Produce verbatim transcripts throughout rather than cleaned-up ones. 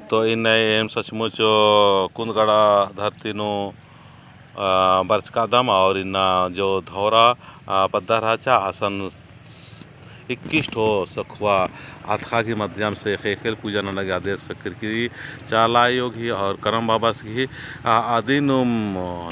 तो इन्ना एम सचमुच कुन्दगड़ा धरती नू, अ, बरचकादम और इन्ना जो धौरा, अ, पद्दा रहचा असन इक्कीस ठो सखुवा अतखा गही माध्यम से ख़ेख़ेल पूजा नना गही आदेश ख़क्खरकी चाला आयो गही और करम बाबस गही, अ, अदिनुम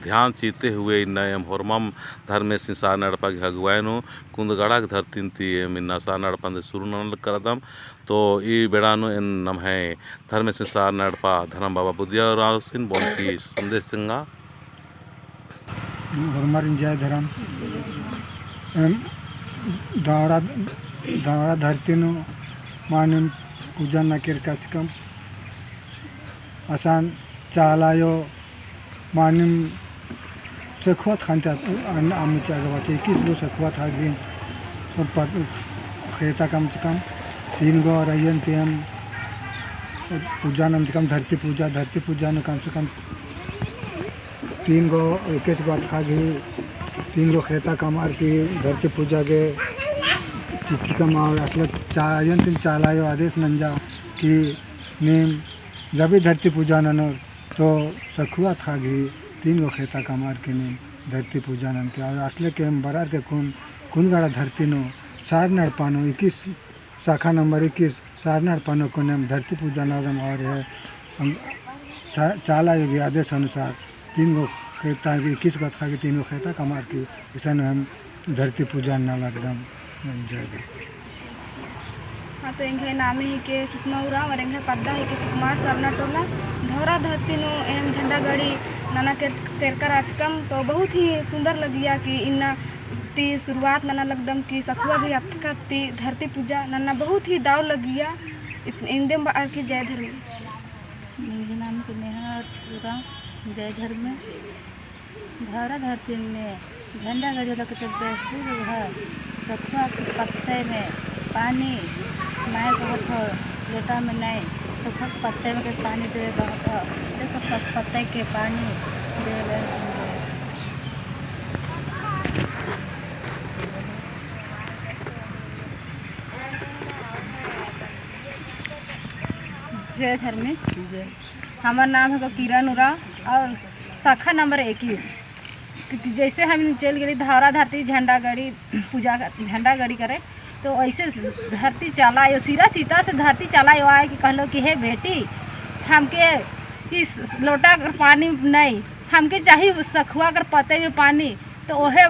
ध्यान चिते हुए इन्ना एम होरमम धर्मेसिन सरना एड़पा गही अगुवाई नू कुन्दगड़ा गही धरती ती एम इन्ना सरना एड़पा ती शुरू नना लगदम। तो ई बेड़ा नू एन नम्है धर्मेसिन सरना एड़पा धरम बाबा बुधिया उराँवसिन बओन की संदेश चिअंगा। होरमारिन जय धरम। एम धौरा, धौरा धरती नू मानिम पूजा नना केरकाचकम। असन चाला आयो मानिम सखुवा अतखान ती अन-, अम्म चागा बाचे, इक्कीस गो सखुवा अतखा गही सब पत-, ख़ेता कम से कम तीन गो रहियन ती एम पूजा नंजकम धरती पूजा, धरती पूजा नू कम से कम तीन गो, इक्कीस गो अतखा गही तीन गो ख़ेता कमअर की धरती पूजा गे चिच्चकम और असला चा-, अयंग ती चाला आयो आदेश नंजा कि नीम जब भी धरती पूजा ननोर तो सखुवा अतखा गही तीन गो ख़ेता कमअर की नीम धरती पूजा ननके और असले के एम बरअर के कुन, कुन्दगड़ा धरती नू सरना एड़पा नू इक्कीस, शाखा नंबर इक्कीस सरना एड़पा नू कुन एम धरती पूजा ननोर और है हम सा-, चाला आयो गही आदेश अनुसार तीन गो ख़ेता गही इक्कीस गो अतखा गही तीन गो ख़ेता कमअर की इसन हम धरती पूजा नना लगदम। जय धरती। हाँ, तो एंग्है नामे हिके सुषमा उराँव और एंग्है पद्दा हिके सुकुमार सरना टोला। धौरा धरती नू एम झंडा गड़ी नना केर-, केरका रहचकम, तो बहुत ही सुंदर लगिया कि इन्ना ती शुरुआत नना लगदम कि सखुवा गही अतखा ती धरती पूजा नन्ना बहुत ही दव लगिया। इत-, इन्देम बअर की जय धर्मे। निंग्है नाम हिके नेहा उराँव, जय धर्मे। धौरा धरती में झंडा गड़ी लकते बेहतरीन रहा। सखुवा के पत्ते में पानी नाय बहत हो, लोटा में नाय, सखुवा के पत्ते में के पानी दे बहत हो, तो सखुवा के पत्ते के पानी दे ले। जय धर्मे। जय। हमर नाम है किरण उराँव और शाखा नंबर इक्कीस। कि, कि जैसे हम चल गेली धौरा धरती झंडा गड़ी पूजा कर, झंडा गड़ी करे, तो ऐसे धरती चाला आयो, सिरा सीता से धरती चाला आयो आए कि कहलो कि हे बेटी, हमके इस लोटा कर पानी नहीं, हमके चाही सखुवा कर पत्ते में पानी। तो ओहे,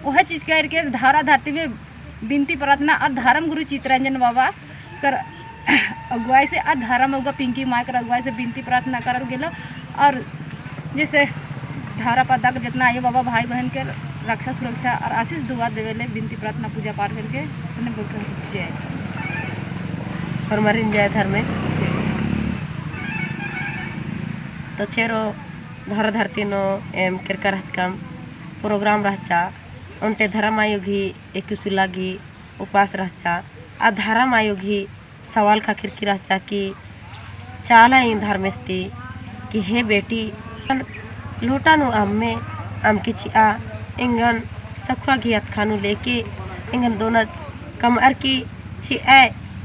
ओहे चीज करके धौरा धरती में बिनती प्रार्थना और धर्म गुरु चितरंजन बाबा कर अगुवाई से आ धर्म अगुवा पिंकी माय कर अगुवाई से बिनती प्रार्थना करल गेलो। और जैसे धौरा पद्दा के जितना आयो बाबा भाई बहन के रक्षा सुरक्षा और आशीष दुआ देवे ले बिनती प्रार्थना पूजा पाठ करके अपने बोल कर जय। और मरिन जय धर्मे। तो चेरो धौरा धरती नू एम केरका रहचकम program रहचा, ओन्टे धर्म आयो गही एकुस उल्ला गही उपास रहचा। आ धरम आयो गही सवाल ख़क्खरकी रहचा कि चाला आयो धर्मेस ती कि हे बेटी, लोटा नू अम्मे अमके चिआ, एंगन सखुवा गही अतखा नू लेके एंगन दोना कमअर की चिआ,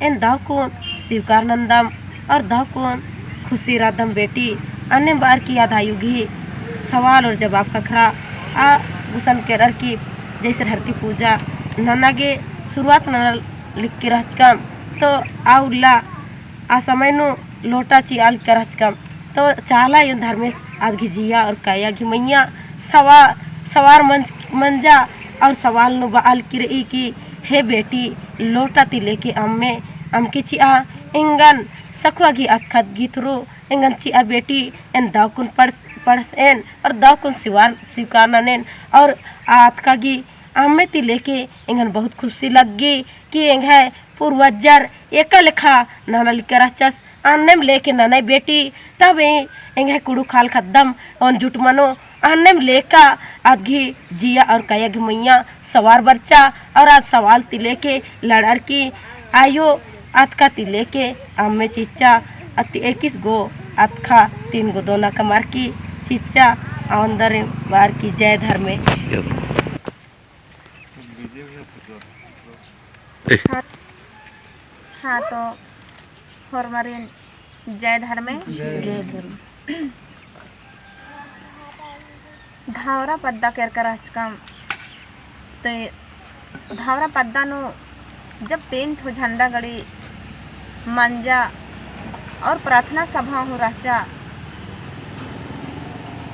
एन दव कुन स्वीकार नन्दम और दव कुन खुशी रअदम बेटी। अन्नेम बअर की आद आयो गही सवाल और जवाब ख़क्खरा। आ गुसन केरर की जैसे धरती पूजा नना गे शुरुआत नना लिक्की रहचकम, तो आ उल्ला आ समय नू लोटा चिआ लिक्की रहचकम, तो चाला आयो धर्मेस आद गही जिया और काया गही मइय्याँ सवा-, सवार मंज-, मंजा और सवाल नू बआ लिक्की रई कि हे बेटी, लोटा ती लेके अम्मे अमके चिआ, एंगन सखुवा गही अतखा गही through एंगन चिआ बेटी, एन दव कुन पढ़-, पढ़सएन और दव कुन स्वीकार, स्वीकार ननेन। और आ अतखा गही अम्मे ती लेके एंगन बहुत खुशी लग्गी कि एंग्है पूर्वजर एका लेखा नना लिक्का रहचस, अन्नेम लेके ननय बेटी, तबे एंग्है कुँड़ुख़ ख़ाल ख़द्दम ओन जुट मनो, अन्नेम लेका आद गही जिया और काया गही मइय्याँ सवार बरचा और आद सवाल ती लेके लड़र की आयो अतखा ती लेके अम्मे चिच्चा, अति एकिस गो अतखा तीन गो दोना कमअर की चिच्चा, औंदर बअर की जय धर्मे। हाँ, हाँ, तो होरमारिन जय धर्मेस। जय धर्मेस। धावरा पद्दा केरका रहचकम, ते धावरा पद्दा नू जब तीन ठो झंडा गड़ी मंजा और प्रार्थना सभा हूँ रहचा,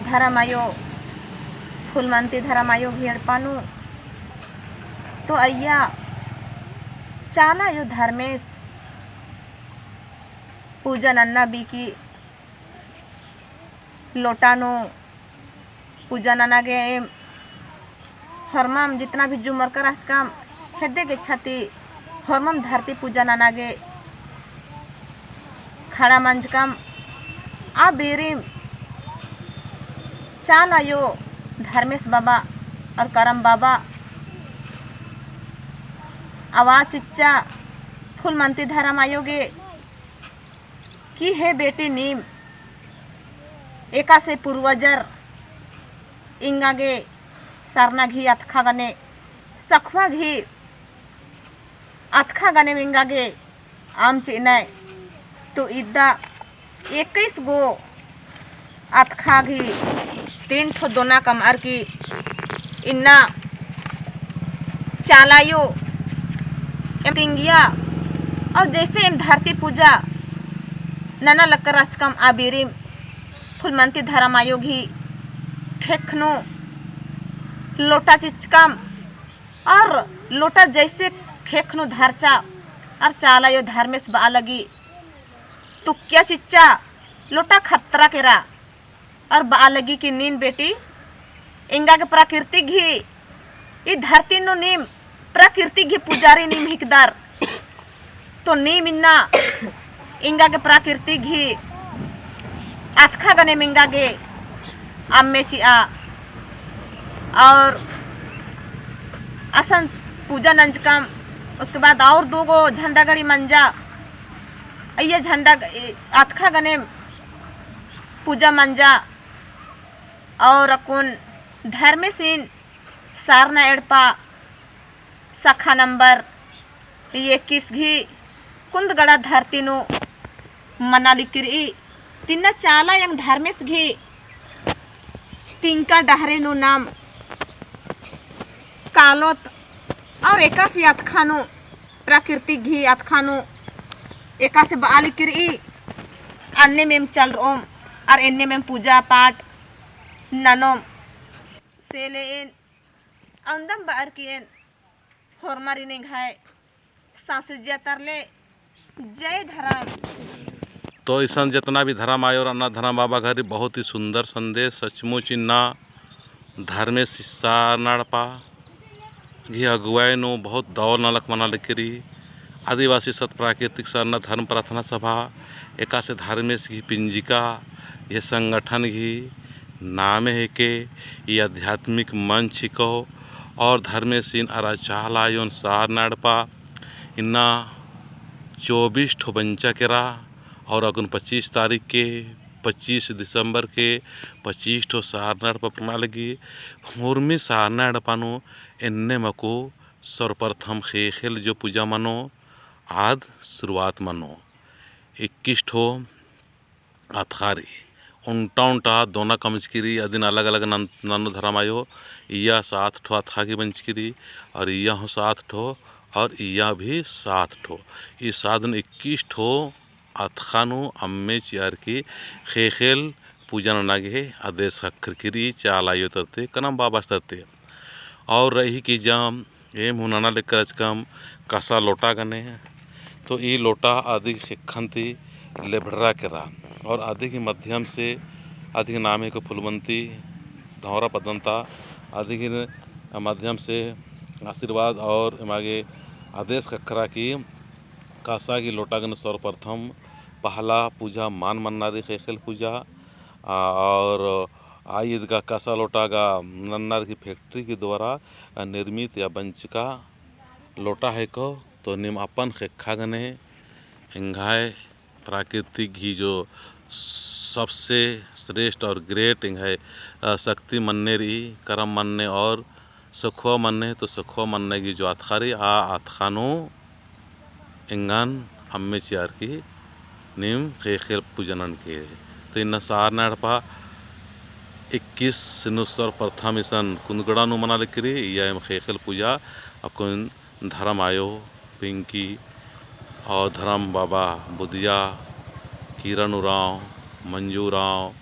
धर्म आयो, फूलमंती धर्म आयो गही एड़पा नू, तो अइय्या चाला आयो धर्मेस पूजा नन्ना बीकी लोटा नू पूजा नना गे एम होरमम जितना भी जुमरका रहचकम हेद्दे गेच्छा ती होरमम धरती पूजा नना गे खड़ा मंजकम। आ बीरिम चाला आयो धर्मेस बाबा और करम बाबा आवाज चिच्चा फूलमंती धर्म आयो गे कि हे बेटी नीम एकासे पूर्वजर एंगा गे सरना गही अतखा गने सखुवा गही अतखा गने एंगा गे अमचिनय। तो इद्दा इक्कीस गो अतखा गही तीन ठो दोना कमअर की इन्ना चाला आयो एम तिंगिया और जैसे एम धरती पूजा नना लक्कर रहचकम आ बीरिम फूलमंती धर्म आयो गही ख़ेक्ख नू लोटा चिच्चकम और लोटा जैसे ख़ेक्ख नू धरचा और चाला आयो धर्मेस बआ लगी तुक्किया चिच्चा लोटा खतरा केरा। और बआ लगी कि नीन बेटी, एंगा गे प्राकृतिक गही, ई धरती नू नीम प्राकृतिक गही पुजारी नीम हिकदर। तो नीम इन्ना एंगा गे प्राकृतिक गही अतखा गने एंगा गे अम्मे चिआ। और असन पूजा नंजकम, उसके बाद और दो गो झंडा गड़ी मंजा, अइय्या झंडा ग-, ए, अतखा गने पूजा मंजा। और अक्कुन धर्मेसिन सारना एड़पा शाखा नंबर इक्कीस गही कुंदगड़ा धरती नू मना लिकिरी। तिन्ना चाला आयो धर्मेस गही तिंका डहरे नू नाम कालोत और एकासे अतखा नू प्राकृतिक गही अतखा नू एकासे बआ लिकिरी। अन्नेम एम चलरओम और एन्नेम एम पूजा पाठ ननोम। से ले एन अउंदम बअर की एन होरमारिन एंग्है सांसिजिया तरले। जय धरम। तो इसन जितना भी धरम आयो रअनर धरम बाबा गही बहुत ही सुंदर संदेश। सचमुच इन्ना धर्मेस सारना एड़पा गही अगुवाई नू बहुत दव नलख मना लिकिरी। आदिवासी सत प्राकृतिक सरना धर्म प्रार्थना सभा एकासे धर्मेस गही पिंजका, ये संगठन गही नामे हेके, ये आध्यात्मिक मंच हिको। और धर्मेसिन अरा चाला आयोन सारना एड़पा इन्ना चौबीस ठो बंचा केरा और अक्कुन पच्चीस तारीख के, पच्चीस दिसंबर के पच्चीस ठो सारना एड़पा पना लगी। होरमी सारना एड़पा नू एन्नेम अक्कु सर्वप्रथम ख़ेख़ेल जो पूजा मनो, आद शुरुआत मनो। इक्कीस ठो अतखा रई। ओन्टा ओन्टा दोना कमचकी रई, अदिन अलग अलग नन-, नन्नो धरम आयो, इय्या सात ठो अतखा गही बंचकी रई, और इय्या हूँ सात ठो, और इय्या भी सात ठो। ई सात नू इक्कीस ठो अतखा नू अम्मे चिअर की ख़ेख़ेल पूजा नना गे आदेश ख़क्खरकी रई, चाला आयो तरती, करम बाबस तरती। और रई कि जाम एम हूँ नना लेकर अचकम कसा लोटा गने, तो ई लोटा अदिगही ख़ेक्खन ती लेभड़रा केरा और अदिगही माध्यम से अदिगही नामे को फुलमंती धौरा पद्दन ता अदिगही माध्यम से आशीर्वाद और एमा गे आदेश ख़क्खरा कि कसा गही लोटा गने सर्वप्रथम पहला पूजा मान मन्ना रई ख़ेख़ेल पूजा, आ, और आ ईद गा कसा लोटा गा नन्नर की फैक्ट्री के द्वारा निर्मित या बंचका लोटा हेको। तो नीम अपन ख़ेक्खा गने एंग्है प्राकृतिक ही जो सबसे श्रेष्ठ और great एंग्है, अ, शक्ति मन्ने रई, करम मन्ने और सखुआ मन्ने, तो सखुआ मन्ने गही जो अतखा रई, आ अतखा नू एंगन अम्मे चिअर की नीम ख़ेख़ेल पूजा ननके। तो इन्ना सारना एड़पा इक्कीस नू सर्वप्रथम इसन कुन्दगड़ा नू मना लगी रई, इय्या एम ख़ेख़ेल पूजा अक्कुन धरम आयो पिंकी और धरम बाबा बुधिया, किरण उराँव, मंजू उराँव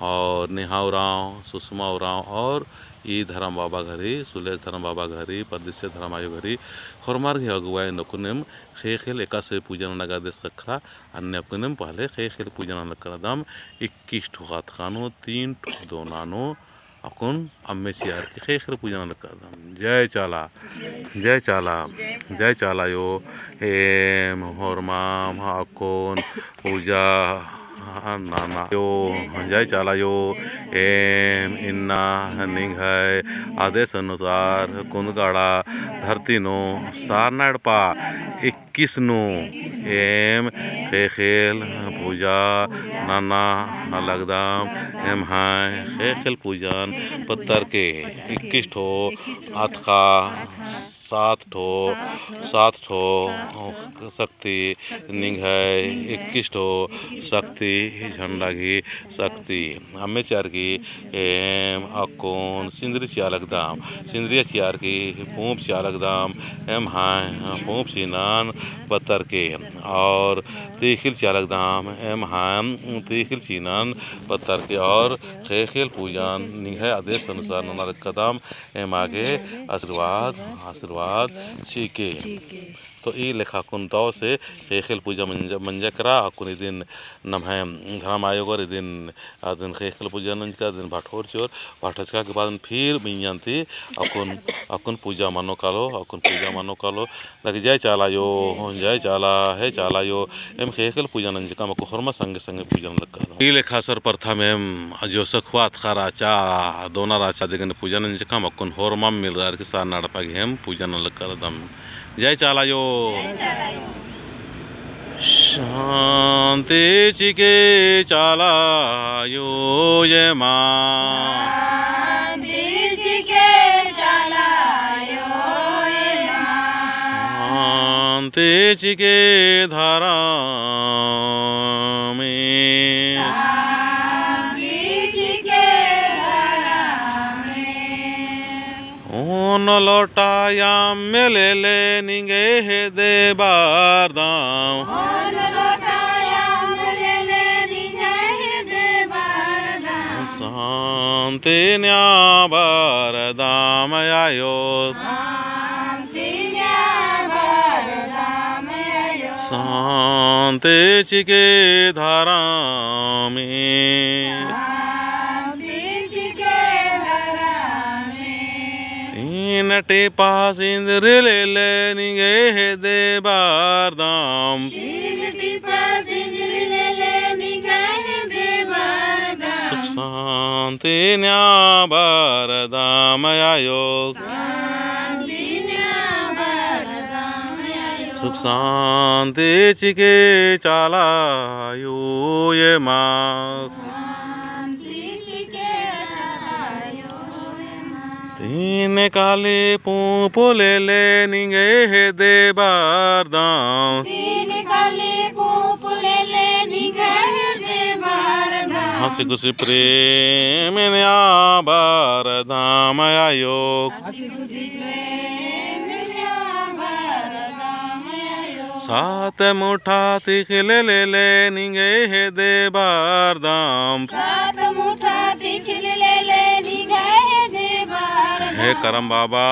और नेहा उराँव, सुषमा उराँव और ई धरम बाबा घरी, सुलेश धरम बाबा घरी, परदेसिया धरम आयो घरी, होरमर गही अगुवाई नू अक्कुन एम ख़ेख़ेल एकासे पूजा नना गे आदेश ख़क्खरा। अन्ने अक्कुन एम पहले ख़ेख़ेल पूजा नना लगदम, इक्कीस ठो अतख़ा नू, तीन ठो दोना नू, अक्कुन अम्मे चिअर की ख़ेख़ेल पूजा नना लगदम। जय चाला, जय चाला, जय चाला आयो, एम होरमम अक्कुन पूजा नना आयो, जय चाला आयो, एम इन्ना निंग्है आदेश अनुसार कुन्दगड़ा धरती नू सारना एड़पा इक्कीस नू एम ख़ेख़ेल पूजा नना लगदम। एम्है ख़ेख़ेल पूजन पत्तर के इक्कीस ठो अतख़ा, सात ठो, सात ठो शक्ति निंग्है, इक्कीस ठो शक्ति झंडा गही शक्ति। अम्मे चिअर की एम अक्कुन सिंदरी चिआ लगदम, सिंदरी चिअर की पूँप चिआ लगदम, एम्है पूँप चिअनन पत्तर के, और तीख़िल चिआ लगदम, एम्है तीख़िल चिअनन पत्तर के, और ख़ेख़ेल पूजन निंग्है आदेश अनुसार नना लगदम, एमा गे आशीर्वाद, आशीर्वाद चिके। तो ई लेखा अक्कुन दव से ख़ेख़ेल पूजा मंजा, मंजा केरा। अक्कुन इदिन नम्है धरम आयोगर इदिन, अदिन ख़ेख़ेल पूजा नंजका, अदिन भटोर चिओर, भटचका के बाद फिर मइय्याँ ती अक्कुन, अक्कुन पूजा मनो कालो, अक्कुन पूजा मनो कालो। लगे जय चाला आयो, जय चाला, हे चाला आयो, एम ख़ेख़ेल पूजा नंजकम अक्कुन होरमा संगे संगे पूजा नना लगदम। ई लेखा सर्वप्रथम एम अजो सखुआ अतख़ा रहचा, दोना रहचा, अदिगन पूजा नंजकम अक्कुन होरमम मिलरअर की सारना एड़पा गही एम पूजा नना लगदम। जय चाला आयो। शांति चिके चाला आयो एमा। शांति चिके चाला आयो एमा। शांति चिके धरमे। शांति चिके धरमे। ओन लोटा अम्म लेले निंग्है हेद्दे बरदम। ओन लोटा अम्म लेले निंग्है हेद्दे बरदम। शांति न्या बरदम आयो। शांति न्या बरदम आयो। शांति चिके धरमे। शांति चिके धरमे। तीन टिपा सिंदरी लेले निंग्है हेद्दे बरदम। तीन टिपा सिंदरी लेले निंग्है हेद्दे बरदम। सुख शांति न्या बरदम आयो। शांति न्या बरदम आयो। सुख शांति चिके चाला आयो एमा। तीन काली पूँप लेले निंग्है हेद्दे बरदम। तीन काली पूँप लेले निंग्है हेद्दे बरदम। हँसी खुशी प्रेम न्या बरदम आयो। हँसी खुशी प्रेम न्या बरदम आयो। सात मुठा तीख़िल लेले निंग्है हेद्दे बरदम। सात मुठा तीख़िल लेले निंग्है हेद्दे बरदम। हे करम बाबा,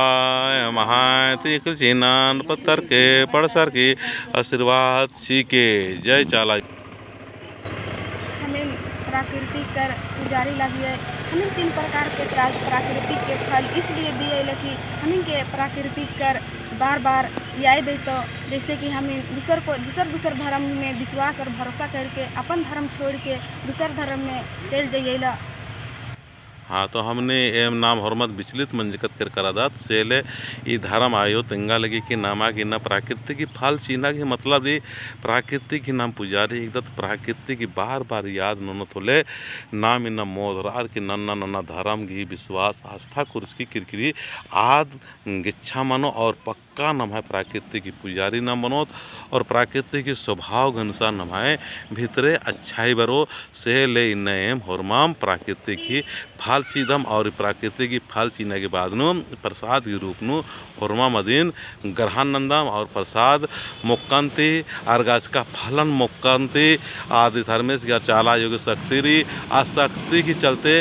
एम्है तीख़िल चिअनन पत्तर के पड़सर की आशीर्वाद चिके। जय चाला। हमिन प्राकृतिक कर पुजारी लगिए, हमिन तीन प्रकार के प्रा-, प्राकृतिक के फल इसलिए दिए ले कि हमिन के प्राकृतिक कर बार बार याद अइतो, जैसे कि हमिन दूसर को, दूसर दूसर धर्म में विश्वास और भरोसा करके अपन धर्म छोड़ के दूसर धर्म में चल जाइएला। हाँ, तो हमने एम नाम होरमत विचलित मंजकत केरका रअदत, से ले ई धरम आयो तेंगा लगी कि नमा गे इन्ना प्राकृतिक गही फल चिअना गही मतलब ई प्राकृतिक गही नाम पुजारी हिकदत, प्राकृतिक गही बार बार याद ननोत होले नाम इन्ना मोधरअर की नन्ना नन्ना धरम गही विश्वास आस्था कुर्स की किरकिरी आद गेच्छा मनो और पक्का का नम्है प्राकृतिक ही पुजारी नाम बनोत और प्राकृतिक ही स्वभाव के अनुसार नम्है भितरे अच्छाई बरो। से ले इन्ना एम होरमाम प्राकृतिक ही फल चिदम और प्राकृतिक ही फल चिअना के बाद नू प्रसाद के रूप नू होरमाम अदिन ग्रहण नन्दम और प्रसाद मोक्कन ती, अरगाचका फलन मोक्कन ती, आदि धर्मेस गे चाला अयो गे शक्ति रई, आ शक्ति के चलते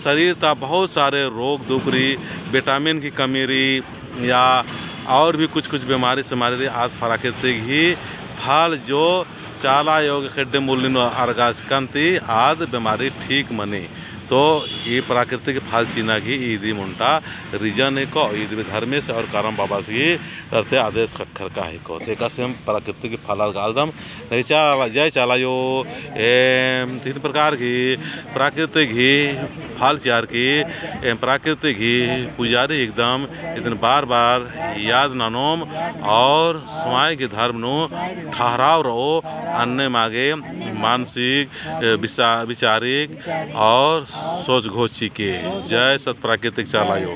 शरीर ता बहुत सारे रोग दुख रई, vitamin की कमी रई, या और भी कुछ कुछ बीमारी सेमारी रई, आद प्राकृतिक ही फल जो चाला अयो गे खेड्डे मूल नू अरगाचकन ती आद बीमारी ठीक मनी। तो ई प्राकृतिक फल चिअना गही ईदी मुन्टा reason हेको, ईद भी धर्मेस और करम बाबास गही तरती आदेश ख़क्खरका हेको। तो एकासे एम प्राकृतिक फल अरगालदम। जय चाला, जय चाला अयो। एम तीन प्रकार की प्राकृतिक ही फल चिअर की, एम प्राकृतिक ही पुजारी एकदम इदिन बार बार याद ननोम और स्वयं के धर्म नू ठहराव रओ, अन्ने मागे मानसिक, ए, विचा-, विचारिक और सोच घोच चिके। जय सत प्राकृतिक चाला अयो।